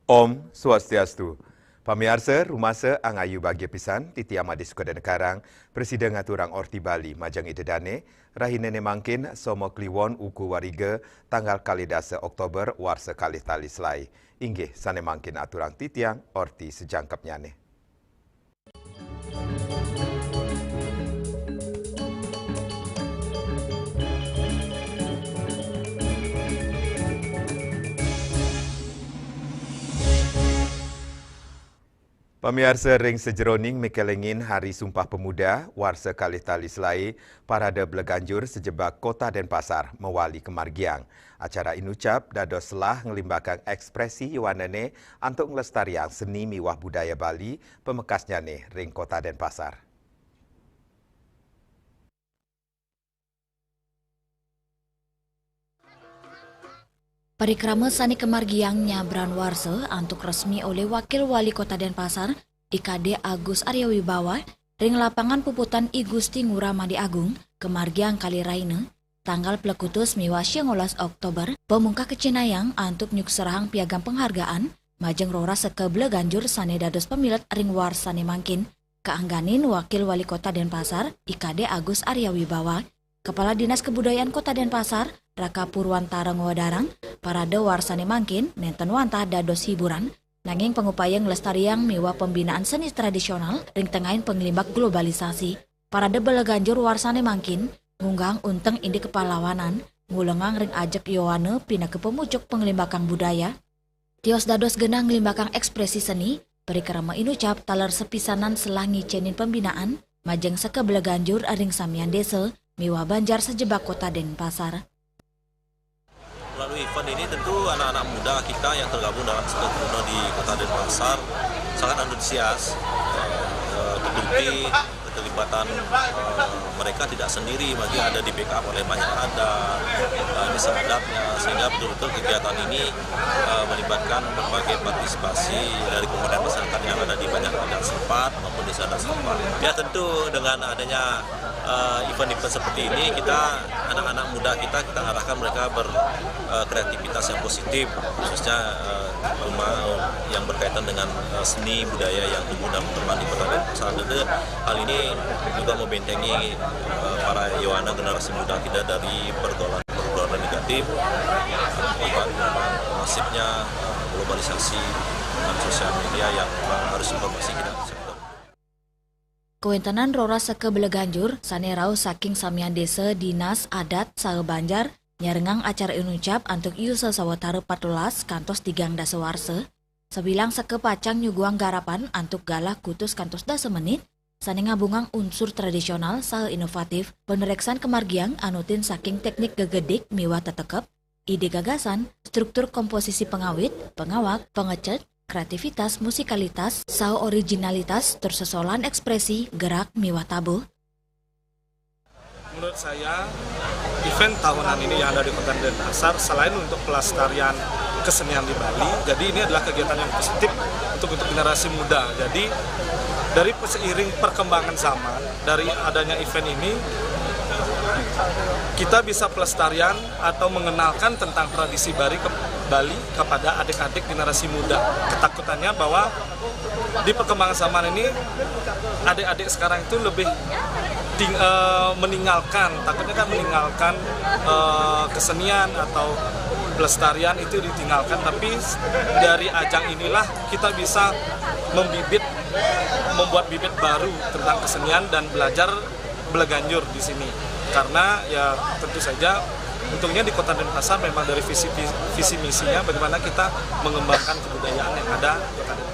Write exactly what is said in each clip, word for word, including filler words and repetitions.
Om Swastiastu. Pamiarsa, rumasa angayu bagia pisan, titiang Madé Sukadana Karang, prasida ngaturang orti Bali majeng Ida Dané, rahinané mangkin Soma Kliwon Wuku Wariga, tanggal kalih dasa Oktober warsa kalih tali selaé. Inggih, sané mangkin aturang titiang orti sajangkepnyané. Pamiarsa, ring sajeroning mikelingin Hari Sumpah Pemuda, warsa kalih tali selaé, Parade Bleganjur sajebag Kota Denpasar mawali kamargiang. Acara inucap dados selah nglimbakang ekspresi yowanané antuk nglestariang seni miwah budaya Bali pamekasnyané ring Kota Denpasar. Parikrama sané kamargiang nyabran warsa antuk resmi olih Wakil Wali Kota Denpasar, I K D Agus Arya Wibawa, ring Lapangan Puputan I Gusti Ngurah Madé Agung, kamargiang kalih rahina, tanggal plekutus miwah sangalas Oktober, pamungkah kacinayang antuk nyukserahang piagam penghargaan majeng Rora Seka Bleganjur sané dados pamilet ring warsané mangkin, kaangganin Wakil Wali Kota Denpasar, I K D Agus Arya Wibawa, Kepala Dinas Kebudayaan Kota Denpasar, Raka Purwantara ngwedarang, parade warsané mangkin nénten wantah dados hiburan, nanging pangupaya nglestariang miwah pembinaan seni tradisional ring tengahing panglimbak globalisasi. Parade Bleganjur warsané mangkin ngunggahang unteng indik kapahlawanan, ngulengang ring ajeg yowana pinaka pamucuk panglimbakang budaya, tios dados genah nglimbakang ekspresi seni. Parikrama inucap taler sapisanan selah ngicénin pembinaan majeng Seka Bleganjur ring samian désa miwah banjar sajebag Kota Denpasar. Melalui event ini tentu anak-anak muda kita yang tergabung dalam Seka Keruhuna di Kota Denpasar sangat antusias, eh, eh, mendukung keterlibatan, eh, mereka tidak sendiri, bagi ada di-backup oleh banyak adat, eh, desa adatnya, sehingga betul-betul kegiatan ini, eh, melibatkan berbagai partisipasi dari komponen masyarakat yang ada di banjar adat setempat maupun desa adat setempat. Ya, tentu dengan adanya, eh, event-event seperti ini, kita, anak-anak muda kita, kita arahkan mereka ber-, eh, kreativitas yang positif, khususnya, eh, rumah yang berkaitan dengan, eh, seni budaya yang tumbuh dan berkembang di Kota Denpasar. Jadi, hal ini juga membentengi, eh, para yowana generasi muda kita dari pergaulan-pergaulan negatif, akibat memang masifnya, eh, globalisasi dan sosial media yang memang harus informasi kita. Kawéntenan Rora Seka Bleganjur sané rauh saking samian désa, dinas, adat, saha banjar, nyarengang acara inucap antuk yusa sawatara patbelas kantos tigang dasa warsa. Sabilang seka pacang nyuguhang garapan antuk galah kutus kantos dasa menit, sané ngabungang unsur tradisional saha inovatif. Panuréksan kamargiang anutin saking téknik gegedik miwah tetekep, ide gagasan, struktur komposisi pangawit, pangawak, pangecet, kreativitas, musikalitas, saha originalitas, tur sesolahan ekspresi, gerak, miwah tabuh. Menurut saya, event tahunan ini yang ada di Kota Denpasar, selain untuk pelestarian kesenian di Bali, jadi ini adalah kegiatan yang positif untuk, untuk generasi muda. Jadi, dari seiring perkembangan zaman, dari adanya event ini, kita bisa pelestarian atau mengenalkan tentang tradisi Bali ke, Bali kepada adik-adik generasi muda. Ketakutannya bahwa di perkembangan zaman ini, adik-adik sekarang itu lebih ting-, eh, meninggalkan, takutnya kan meninggalkan, eh, kesenian atau pelestarian itu ditinggalkan. Tapi dari ajang inilah kita bisa membibit, membuat bibit baru tentang kesenian dan belajar beleganjur di sini. Karena ya tentu saja untungnya di Kota Denpasar memang dari visi, visi misinya bagaimana kita mengembangkan kebudayaan yang ada di Kota Denpasar.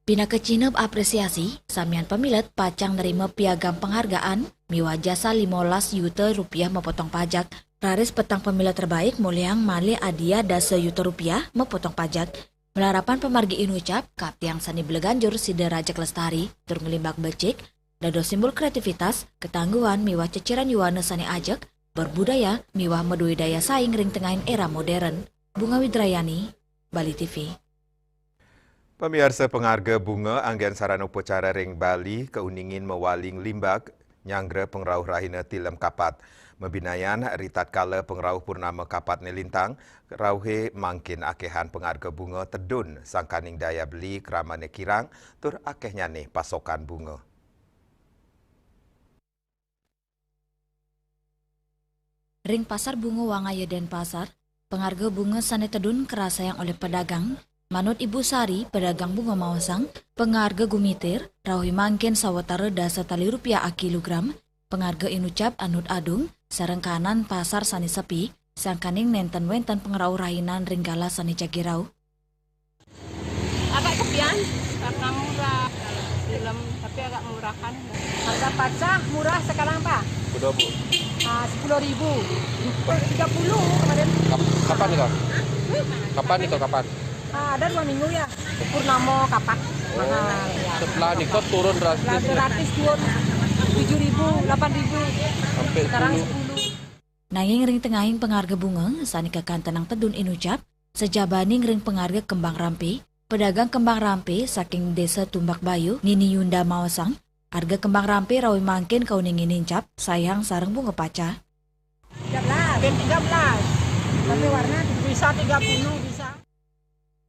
Pina kacinep apresiasi, samian pamilet pacang nerima piagam penghargaan miwah jasa limolas yuta rupiah mapotong pajak. Raris petang pamilet terbaik molihang malih adia dasa yuta rupiah mapotong pajak. Malarapan pamargi inucap, kaptiang sane bleganjur sida rajeg lestari tur nglimbak becik, dados simbol kreativitas, ketangguhan miwah ceciran yuwana sane ajeg, berbudaya miwah madue daya saing ring tengahing era modern. Bunga Widrayani, Bali T V. Pamiarsa, pangarga bunga anggen sarana upacara ring Bali kauningin mawali nglimbak nyanggra pangrauh rahina Tilem Kapat. Mabinayan ritatkala pangrauh purnama Kapatne lintang, rauhe mangkin akehan pangarga bunga tedun sangkaning daya beli kramane kirang tur akehnyane pasokan bunga. Ring Pasar Bunga Wangaya Denpasar, pangarga bunga sane tedun karasayang olih pedagang. Manut Ibu Sari, pedagang bunga maosang, pangarga gumitir, rauh mangkin sawatara dasa tali rupiah akilogram, pangarga inucap anut adung, sareng kahanan pasar sane sepi, sangkaning nenten wenten pangrauh rahinan ring galah sane jagi rauh. Agak sepian, karena murah. Film, tapi agak murahan. Harga pacah murah sekarang, Pak? Berapa, Bu? Ah, sepuluh ribu. Tiga puluh kemarin. Kap-, kapan itu? Hmm? Kapan itu, kapan? Ah, ada dua minggu ya. Purnama Kapat. Oh, mahal, ya. Setelah nikah turun drastis. Setelah gratis turun tujuh ribu, delapan ribu. Sampai sekarang sepuluh. Sepuluh. Nanging ring tengahing pangarga bunga sane kakantenang tedun inucap, sajabaning ring pangarga kembang rampe, pedagang kembang rampe saking Desa Tumbak Bayu, Nini Yunda maosang, arga kembang rampe rauh mangkin kauningin nincap, saihang sareng bunga pacah. Tiga belas. Mungkin tiga belas. Tapi warna bisa tiga puluh, bisa.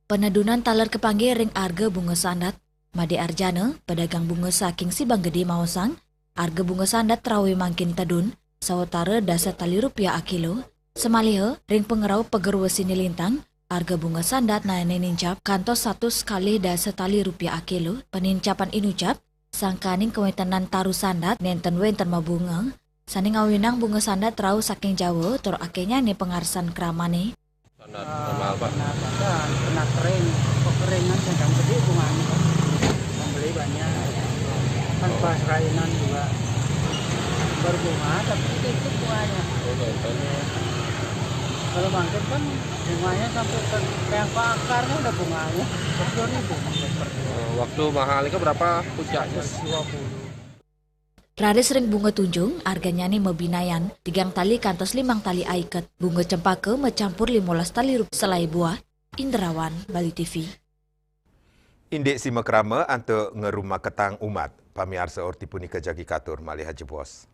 Penedunan taler kapanggih ring arga bunga sandat. Made Arjana, pedagang bunga saking Sibang Gede maosang, arga bunga sandat rauh mangkin tedun, sawatara dasa tali rupiah akilo. Samaliha, ring pangrauh Pagerwesi ne lintang, arga bunga sandat naenin nincap kantos satus kalih dasa tali rupiah akilo. Panincapan inucap, sangkaning kawentenan taru sandat nenten wenten mabunga, sane ngawinang bunga sandat rauh saking Jawa tur akehnyane pangarsan kramane. Sangat mahal, Pak. Kena, kena, kena kering, kekeringan sedang gede bunganya. Pembeli banyak. Kan pas rainan juga berbunga, tapi sedikit bunganya. Oh, baik, baik. Kalau mangkin kan bunganya sampai ke, ke yang ke akarnya ada bunganya. Dua ribu mangkin per kilo. Oh, waktu mahal itu berapa puncaknya? Dua puluh. Raris ring bunga tunjung, arganyane mabinayan, tigang tali kantos limang tali aiket. Bunga cempaka macampur limolas tali rup-, selai buah. Indrawan, Bali T V. Indik sima krama antuk ngrumaketang umat. Pamiarsa, orti punika jagi katur malih ajebos.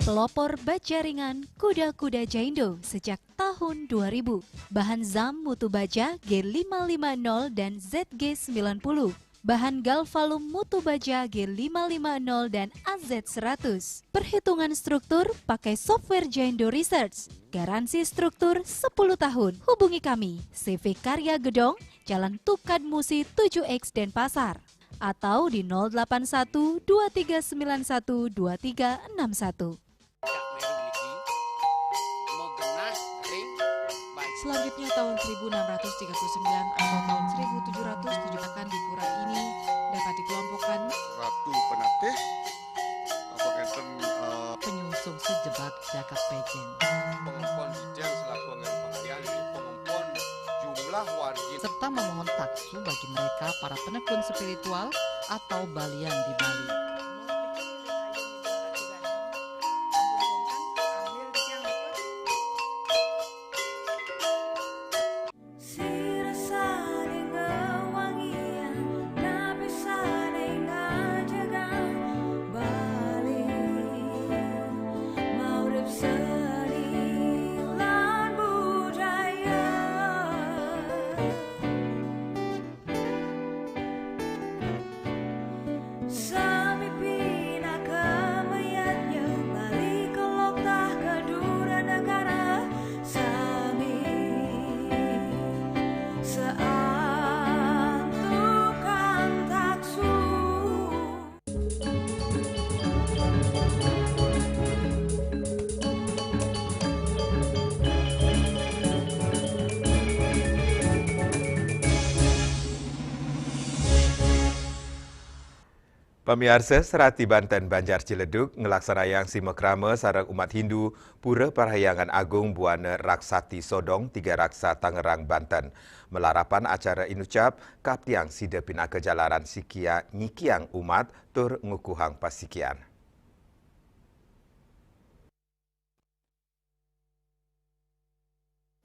Pelopor baja ringan kuda-kuda Jaindo sejak tahun dua ribu. Bahan zam mutu baja G lima lima nol dan Z G sembilan puluh. Bahan galvalum mutu baja G lima lima nol dan A Z seratus. Perhitungan struktur pakai software Jaindo Research. Garansi struktur sepuluh tahun. Hubungi kami, C V Karya Gedong, Jalan Tukad Musi tujuh X, Denpasar. Atau di nol delapan satu dua tiga sembilan satu dua tiga enam satu. Selanjutnya, tahun seribu enam ratus tiga puluh sembilan atau tahun seribu tujuh ratus tujuh akan di pura ini dapat dikelompokkan. Ratu Penatih, apa ngenten, eh, penyungsung sejebak jagat Pejen. Pengempon Dijang selaku anggaran pengalian, yaitu pengempon jumlah wargi. Serta memohon taksu bagi mereka para penekun spiritual atau balian di Bali. Pamiarsa, Serati Banten Banjar Ciledug ngelaksanayang simakrama sareng umat Hindu Pura Parahyangan Agung Buana Raksati Sodong Tiga Raksa Tangerang, Banten. Malarapan acara inucap, kaaptiang sida pinaka jalaran sikia nyikiang umat tur ngukuhang pasikian.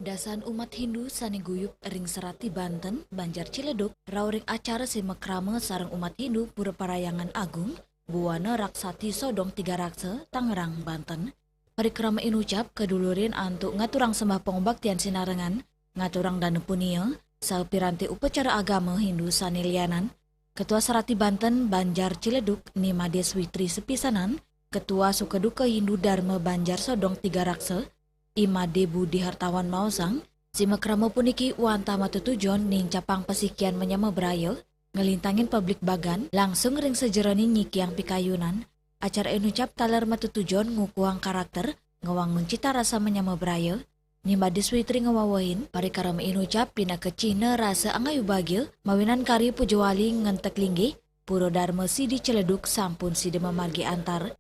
Dasan umat Hindu sane guyub ring Serati Banten, Banjar Ciledug, rauh ring acara simakrama sareng umat Hindu Pura Parahyangan Agung, Buana Raksati Sodong Tiga Raksa, Tangerang, Banten. Parikrama inucap kadulurin antuk ngaturang sembah pangubaktian sinarengan, ngaturang dana punia, saha piranti upacara agama Hindu sane lianan, Ketua Serati Banten Banjar Ciledug Ni Made Switri sepisanan, Ketua Sukaduka Hindu Dharma Banjar Sodong Tiga Raksa, I Made Budi Hartawan maosang, simakrama puniki wantah matutujon nincapang pasikian manyama braya, nglintangin pabligbagan langsung ring sajeroning nyikiang pikayunan. Acara inucap taler matutujon ngukuhang karakter, ngwangun cita rasa manyama braya. Ni Made Switri ngawewehin, parikrama inucap pinaka cihna rasa angayu bagia, mawinan karya puja wali ngenteg linggih, Pura Darma Sidi Ciledug sampun sida mamargi antar.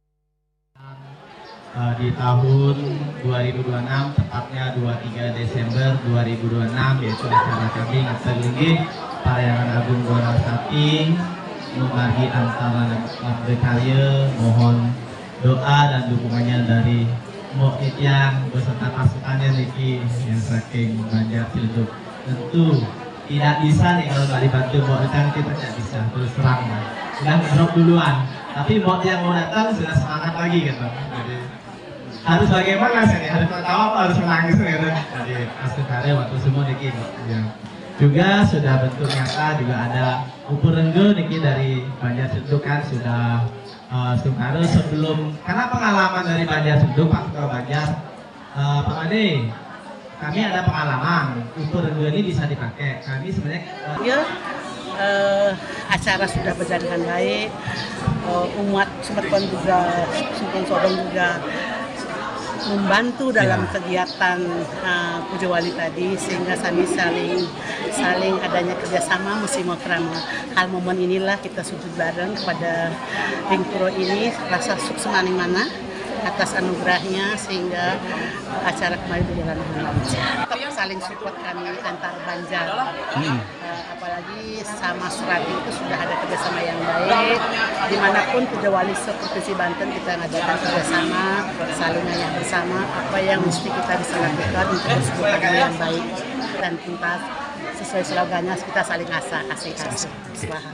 Eh, di tahun dua ribu dua puluh enam, tepatnya dua puluh tiga Desember dua ribu dua puluh enam, yaitu acara kami ngenteg linggih Parahyangan Agung Buana Raksati, mamargi antar mangda karya, mohon doa dan dukungannya dari Mbok Titiang beserta pasukannya niki yang saking Banjar Ciledug. Tentu tidak bisa nih kalau nggak dibantu Mbok Titiang, kita nggak bisa, terus terang. Udah drop duluan. Tapi Mbok yang mau datang sudah semangat lagi gitu. Jadi harus bagaimana sih nih? Harus tertawa apa harus menangis gitu. Jadi pasti karya waktu semua niki, Mbok. Ya. Juga sudah bentuk nyata, juga ada Upu Rengge niki dari Banjar Ciledug kan sudah, eh, sementara sebelum, karena pengalaman dari Banjar Ciledug, Pak Ketua Banjar, eh, Pak Made, kami ada pengalaman, Upu Rengge ini bisa dipakai. Kami sebenarnya, eh, Ya, eh, acara sudah berjalan dengan baik. Eh, umat Sumatera juga, Sumatera Sodong juga membantu dalam Ya. kegiatan, eh, puja wali tadi, sehingga kami saling, saling adanya kerjasama, mesti mau kerama. Hal momen inilah kita sujud bareng kepada Ring Pura ini, rasa suksmaning mana atas anugerahnya, sehingga acara kemarin berjalan dengan lancar. Tetap saling support kami antar Banjar. Hmm. Eh, apalagi sama Serati itu sudah ada kerjasama yang baik. Dimanapun puja wali seperti si Banten, kita ngadakan kerjasama, saling nanya bersama apa yang mesti kita bisa lakukan untuk kesebutan yang baik dan tuntas sesuai slogannya, kita saling asah, asih, asih. Swaha.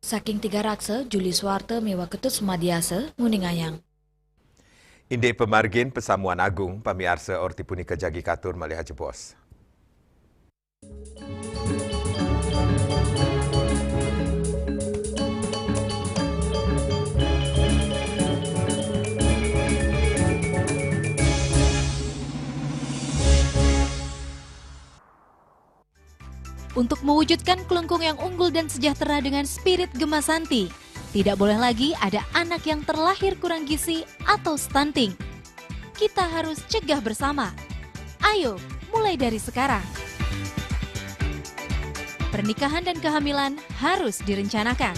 Saking Tiga Raksa, Juli Suwarta miwah Ketut Sumadiasa nguningayang. Indik pamargin pasamuan agung, pamiarsa, orti punika jagi katur malih ajebos. Untuk mewujudkan Klungkung yang unggul dan sejahtera dengan spirit Gema Santi, tidak boleh lagi ada anak yang terlahir kurang gizi atau stunting. Kita harus cegah bersama. Ayo, mulai dari sekarang. Pernikahan dan kehamilan harus direncanakan.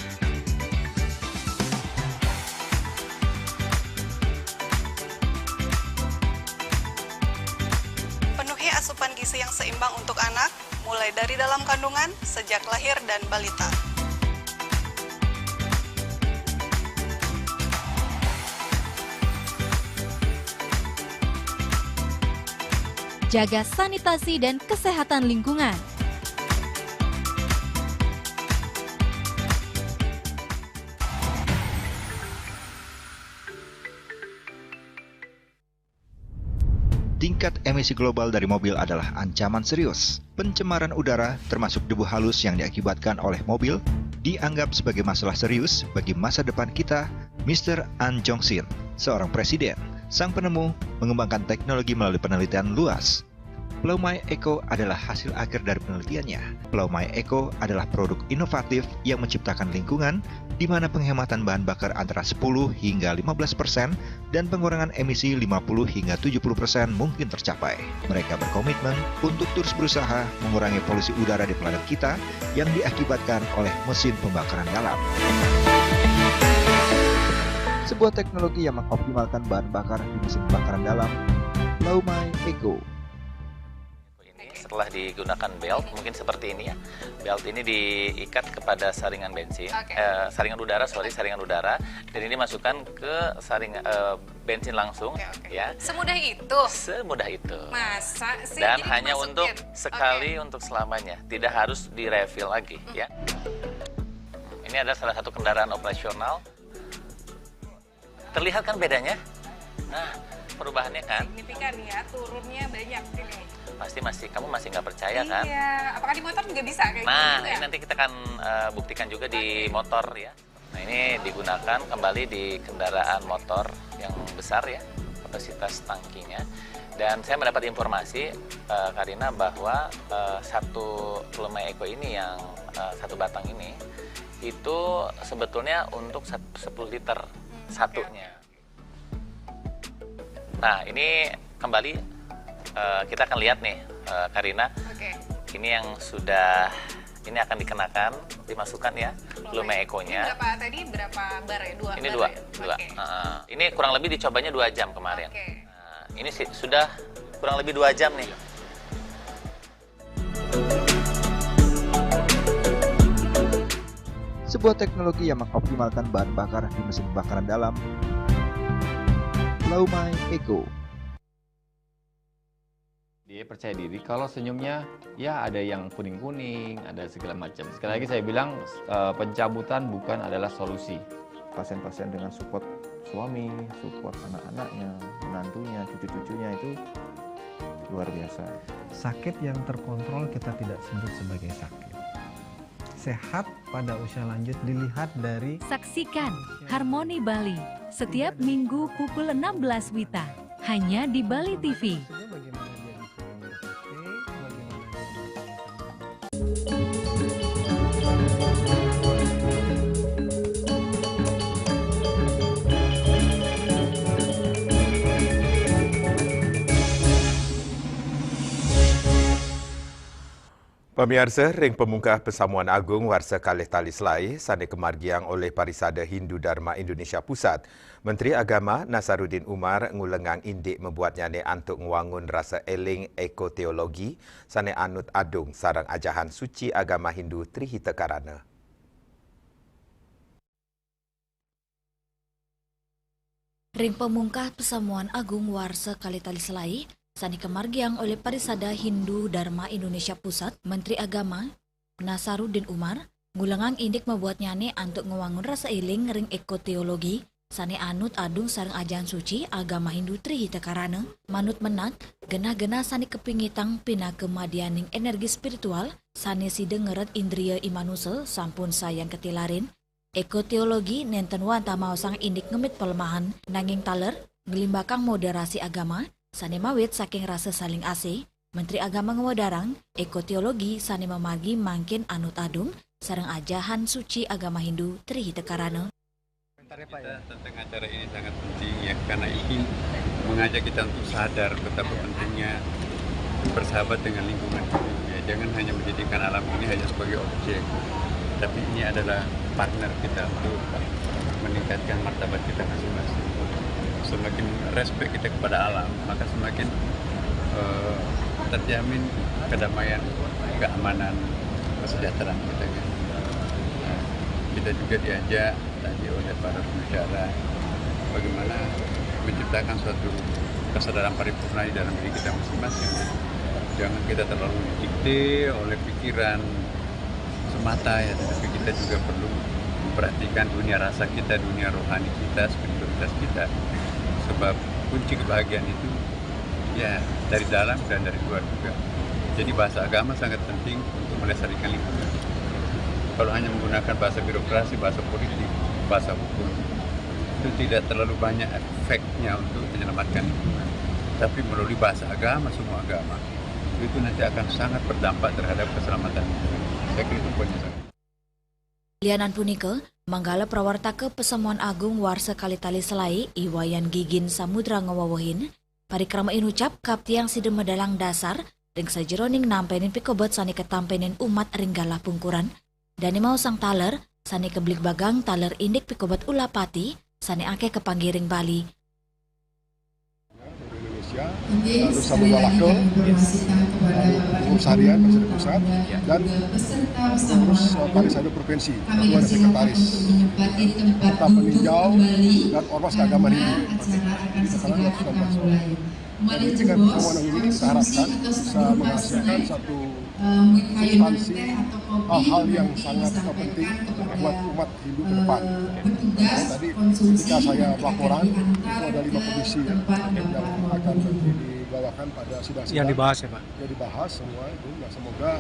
Penuhi asupan gizi yang seimbang untuk anak, mulai dari dalam kandungan, sejak lahir dan balita. Jaga sanitasi dan kesehatan lingkungan. Tingkat emisi global dari mobil adalah ancaman serius. Pencemaran udara, termasuk debu halus yang diakibatkan oleh mobil, dianggap sebagai masalah serius bagi masa depan kita. Mister An Jong Sin, seorang presiden, sang penemu, mengembangkan teknologi melalui penelitian luas. Pulau Mae Eco adalah hasil akhir dari penelitiannya. Pulau Mae Eco adalah produk inovatif yang menciptakan lingkungan di mana penghematan bahan bakar antara sepuluh hingga lima belas persen dan pengurangan emisi lima puluh hingga tujuh puluh persen mungkin tercapai. Mereka berkomitmen untuk terus berusaha mengurangi polusi udara di planet kita yang diakibatkan oleh mesin pembakaran dalam. Sebuah teknologi yang mengoptimalkan bahan bakar di mesin pembakaran dalam, Laumai Eco. Ini setelah digunakan belt, mungkin seperti ini ya. Belt ini diikat kepada saringan bensin, Oke. eh, saringan udara, sorry, saringan udara, dan ini masukkan ke saring eh, bensin langsung, Oke, oke. Ya. Semudah itu. Semudah itu. Masa sih? Dan Jadi hanya dimasukin? Untuk sekali, Oke. Untuk selamanya, tidak harus di-refill lagi, ya. Ini ada salah satu kendaraan operasional. Terlihat kan bedanya? Nah, perubahannya kan? Signifikan ya, turunnya banyak ini. Pasti masih, kamu masih nggak percaya kan? Iya, apakah di motor juga bisa kayak Nah, gitu? Ini nanti kita akan eh, buktikan juga di motor, ya. Nah, ini digunakan kembali di kendaraan motor yang besar, ya, kapasitas tangkinya. Dan saya mendapat informasi, eh, Karina, bahwa eh, satu Laumai Eco ini yang eh, satu batang ini itu sebetulnya untuk sat- sepuluh liter Hmm, satunya. Nah, ini kembali eh, kita akan lihat nih, eh, Karina. Oke. Ini yang sudah, ini akan dikenakan, dimasukkan, ya, Laumai Eco-nya. Ini berapa tadi? Berapa bar ya? Dua Ini bar dua, ya? dua. Oke. Heeh. Ini kurang lebih dicobanya dua jam kemarin. Oke. Nah, ini sih sudah kurang lebih dua jam nih. Sebuah teknologi yang mengoptimalkan bahan bakar di mesin pembakaran dalam, Laumai Eco. Dia percaya diri kalau senyumnya, ya, ada yang kuning-kuning, ada segala macam. Sekali lagi saya bilang, eh, pencabutan bukan adalah solusi. Pasien-pasien dengan support suami, support anak-anaknya, menantunya, cucu-cucunya itu luar biasa. Sakit yang terkontrol kita tidak sebut sebagai sakit. Sehat pada usia lanjut dilihat dari Saksikan Harmoni Bali setiap minggu pukul enam belas WITA, hanya di Bali T V. Pamiarsa, ring pamungkah Pasamuan Agung warsa kalih tali selai, sane kamargiang olih Parisada Hindu Dharma Indonesia Pusat, Menteri Agama Nasaruddin Umar ngulengang indik mabuatnyane antuk ngwangun rasa eling ekoteologi sane anut adung sareng ajahan suci agama Hindu Tri Hita Karana. Ring pamungkah Pasamuan Agung warsa kalih tali selai, sane kamargiang olih Parisada Hindu Dharma Indonesia Pusat, Menteri Agama Nasaruddin Umar ngulengang indik mabuatnyane antuk ngwangun rasa eling ring ekoteologi sane anut adung sareng ajahan suci agama Hindu Tri Hita Karana, manut menat genah-genah sane kapingitang pinaka madyaning energi spiritual sane sida ngeret indria i manusa sampun sayang katilarin. Ekoteologi nenten wantah maosang indik ngemit palemahan, nanging taler nglimbakang moderasi agama sane mawit saking rasa saling asih. Menteri Agama ngwedarang, ekoteologi sane mamargi mangkin anut adung sareng ajahan suci agama Hindu Tri Hita Karana. Kita tentang acara ini sangat penting, ya, karena ini mengajak kita untuk sadar betapa pentingnya bersahabat dengan lingkungan. Ya, jangan hanya menjadikan alam ini hanya sebagai objek, tapi ini adalah partner kita untuk meningkatkan martabat kita masing-masing. Semakin respect kita kepada alam, maka semakin eh, terjamin kedamaian, keamanan, kesejahteraan kita, kan. Nah, kita juga diajak tadi oleh para pembicara bagaimana menciptakan suatu kesadaran paripurna di dalam diri kita masing-masing. Jangan kita terlalu didikte oleh pikiran semata, ya, tetapi kita juga perlu memperhatikan dunia rasa kita, dunia rohani kita, spiritualitas kita. Sebab kunci kebahagiaan itu, ya, dari dalam dan dari luar juga. Jadi bahasa agama sangat penting untuk melestarikan lingkungan. Kalau hanya menggunakan bahasa birokrasi, bahasa politik, bahasa hukum, itu tidak terlalu banyak efeknya untuk menyelamatkan lingkungan. Tapi melalui bahasa agama, semua agama, itu nanti akan sangat berdampak terhadap keselamatan lingkungan. Saya kira itu poinnya, sangat. Lianan punika, manggala prawartaka Pasamuan Agung warsa kalih tali selai I Wayan Gigin Samudra ngwewehin, parikrama inucap kaptiang sida medalang dasar ring sajeroning nampenin pikobet sane katampenin umat ring galah pungkuran, dane maosang taler sane kabligbagang taler indik pikobet ulah pati sané akéh kapanggih ring Bali. Indonesia, lalu Samudra Lakel, lalu Gubernur Sarian, Presiden Pusat, dan pengurus eh, Pariwisata Provinsi, Ketua dan Sekretaris, Kota Peninjau, dan Ormas Keagamaan Hindu. Jadi sekarang sudah masuk. Dan ini dengan pertemuan ini kita harapkan bisa menghasilkan satu substansi hal-hal yang sangat penting buat umat Hindu ke depan. Tadi ketika saya laporan itu ada lima komisi ya yang akan nanti dibawakan pada sidang-sidang. Yang dibahas ya Pak? Yang dibahas semua itu. Nah, semoga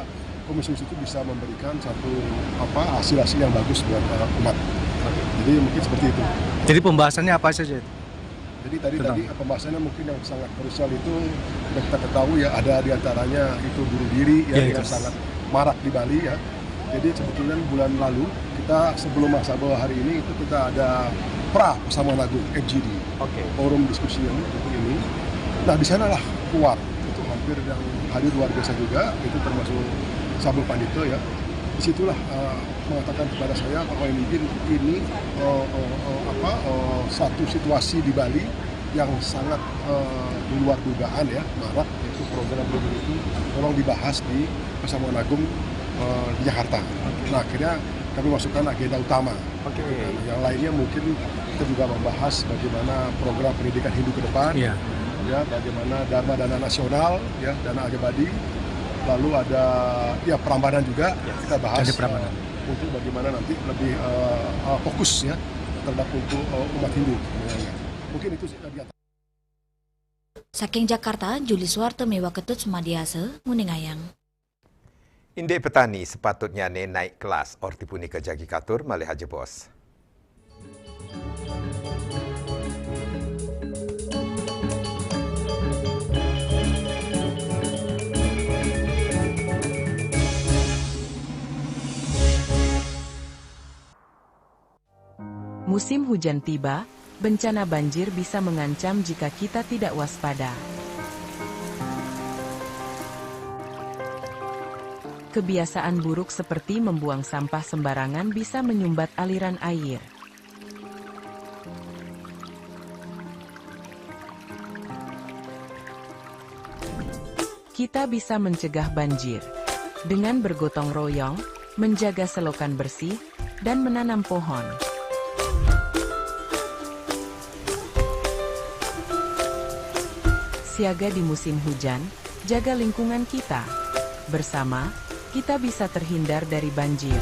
komisi itu bisa memberikan satu apa hasil-hasil yang bagus buat uh, umat. Jadi mungkin seperti itu. Jadi pembahasannya apa saja? Jadi tadi Tentang. tadi pembahasannya mungkin yang sangat krusial itu kita ketahui ya ada diantaranya itu bunuh diri ya, ya yang sangat marak di Bali ya. Jadi sebetulnya bulan lalu kita sebelum masa bahwa hari ini itu kita ada pra Pesamuan Agung F G D, okay. Forum diskusi yang ini. Nah di sanalah keluar itu hampir yang hadir luar biasa juga, itu termasuk Sabul Pandito ya. Disitulah uh, mengatakan kepada saya bahwa ini ini uh, uh, uh, apa uh, satu situasi di Bali yang sangat uh, di luar dugaan ya, marak itu program itu tolong dibahas di Pesamuan Agung uh, di Jakarta. Nah akhirnya kami masukkan agenda utama. Okay. Yang lainnya mungkin kita juga membahas bagaimana program pendidikan Hindu ke depan, yeah. Ya, bagaimana Dharma Dana Nasional, ya, Dana Agabadi, lalu ada ya Prambanan juga yeah. Kita bahas uh, untuk bagaimana nanti lebih uh, uh, fokus ya terhadap untuk uh, umat Hindu. Mungkin itu sih tadi. Saking Jakarta, Juli Suwarte miwah Ketut Sumadiasa, nguningayang. Indik petani sepatutnyané naik kelas, orti punika jagi katur malih ajebos. Musim hujan tiba, bencana banjir bisa mengancam jika kita tidak waspada. Kebiasaan buruk seperti membuang sampah sembarangan bisa menyumbat aliran air. Kita bisa mencegah banjir dengan bergotong royong, menjaga selokan bersih, dan menanam pohon. Siaga di musim hujan, jaga lingkungan kita. Bersama, kita bisa terhindar dari banjir.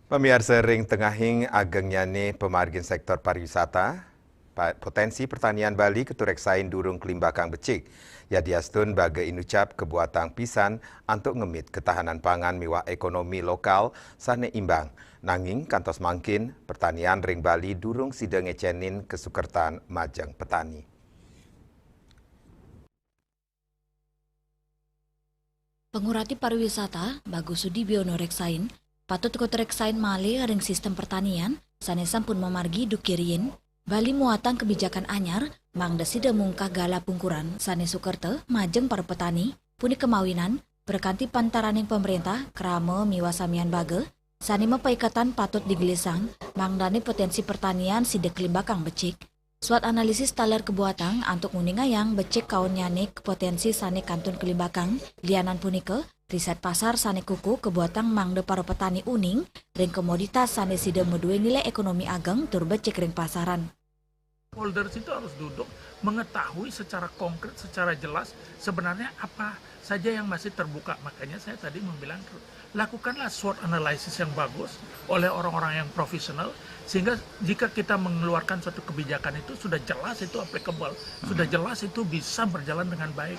Pamiarsa, ring tengahing agengnyané pamargin sektor pariwisata, potensi pertanian Bali katureksain durung kalimbakang becik. Yadiastun baga inucap kabuatang pisan antuk ngemit ketahanan pangan miwah ekonomi lokal sané imbang. Nanging kantos mangkin, pertanian ring Bali durung sida ngécénin kasukertan majeng petani. Pangurati pariwisata, Bagus Sudibyono reksain, patut katureksain malih ring sistem pertanian sané sampun mamargi duké riin, Bali muatang kebijakan anyar, mangda sida mungkah gala pungkuran sane sukerta majeng para petani, punika mawinan, perkanti pantaraning pemerintah, krama miwah samian baga, sane mapaiketan patut digelisang, mangdane potensi pertanian sida kelimbakang becik. Swot analisis taler kebuatang antuk nguningayang becik kaonnyane potensi sane kantun kelimbakang, lianan punika, riset pasar sane kukuh kebuatang mangda para petani uning ring komoditas sane sida madue nilai ekonomi ageng tur becik ring pasaran. Stakeholders itu harus duduk, mengetahui secara konkret, secara jelas sebenarnya apa saja yang masih terbuka. Makanya saya tadi membilang, lakukanlah SWOT analysis yang bagus oleh orang-orang yang profesional, sehingga jika kita mengeluarkan suatu kebijakan itu sudah jelas itu applicable, sudah jelas itu bisa berjalan dengan baik.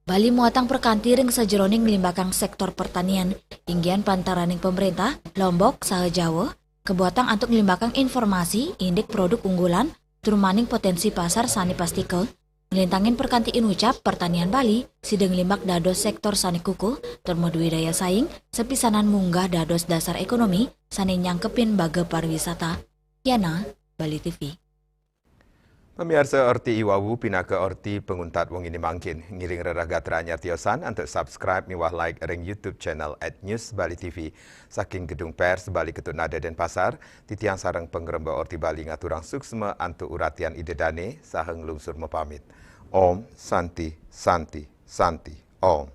Bali muatang perkanti ring sajeroning nglimbakang sektor pertanian, inggihan pantaraning pemerintah, Lombok, saha Jawa, kebuatang antuk nglimbakang informasi indik produk unggulan, tur maning potensi pasar sane pastika. Nglintangin perkanti inucap pertanian Bali, sida nglimbak dados sektor sane kukuh, tur madue daya saing, sapisanan munggah dados dasar ekonomi, sane nyangkepin baga pariwisata. Yana, Bali T V. Pamiarsa, orti iwawu pinaka orti panguntat wengi mangkin. Ngiring rereh gatra anyar tiosan antuk subscribe miwah like ring YouTube channel at News Bali T V. Saking Gedung Pers Bali Ketuk Nada Denpasar, titiang sareng pangremba Orti Bali ngaturang suksma antuk uratian Ida Dane saha nglungsur mapamit. Om Santi, Santi, Santi, Om.